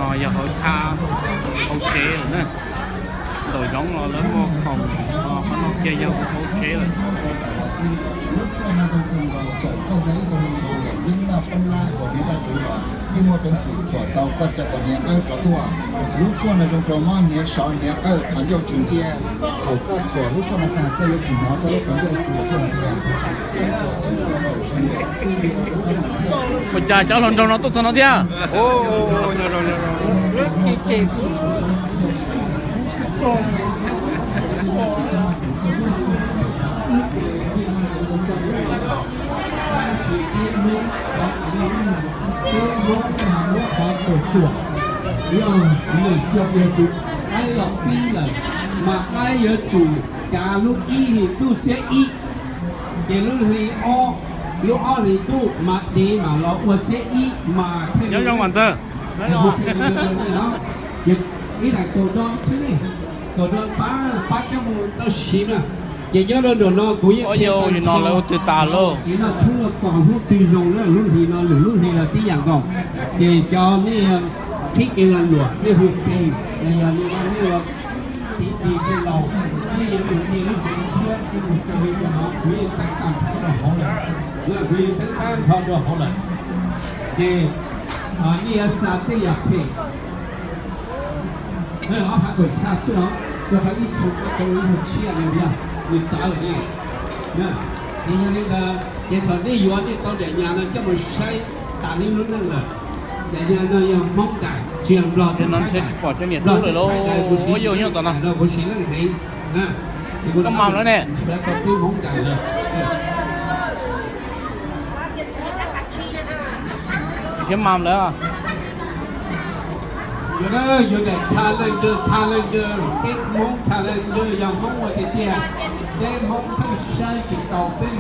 No yog hauv tshab hauv tsev lawm na. Ntaus zoov los lawv muaj khoom, qhov no kiag yog hauv tsev lawm. Yeej muaj peev xwm txuam tau koj cov poj niam dawb rov tuaj. Lub tshuaj no zoo rau mob hniav sov hniav qawj qhov ncauj tsis ntxiab. Thaum koj txuam lub tshuaj no tag koj yuav tsis hnov koj lub qhov ncauj tsis txuag tiag. Ua cas cov hluas nraug no tuaj txog no thiab? Qaib los pib lawm, mas qaib yuav tsum kav lub ib hlis ntuj xiab ib, ces lub hli ob, lub ob hlis ntuj mas dev mam los ua xiab ib mas thiaj li. Ib daim tau do xwb ne, tau do pab, pab coj mus tau siv na. Ces nyob rau nram no kuv yeej qhia tau no lawv ua twg tas lauj. Ces noj tshoob los kom hnub twg zoo na, lub hlis no lwm lub hlis los tib yam nkaus. Ces cov nej qhib kev lag luam nej hu tes, los yog li nej ua tiv tis tej laus, nej yuav mus ua lub hlis tshiab, nej mus rau li no, kuv yeej tag tag nrho rau hauv lawm. Kuv yeej tag tag nrho rau hauv lawm. Ces nej yuav xa tej yam phem, ob phav kaum xya xwb os, rau qhov ib xyoo koj tau ib lub tshiab li yog nws txawv lawm ne. Ces yog li ntawd ces thaum nej yuav nej tau daim nyas no coj mus saib tas li lub neej lawm. Daim nyas no yog Hmoob daim, tsis yog Nplog tsis pom cov niam tub lawm lauj. Kuv siv leej heev, koj mam lawm ne. Tsis tau peb Hmoob daim lawm. Thiab mam lawm. Yog daim tha leej dawg, tha leej dawg, peb Hmoob tha leej dawg, yog Hmoob ua tiag tiag, peb Hmoob pheej saib tsis taus peb Hmoob.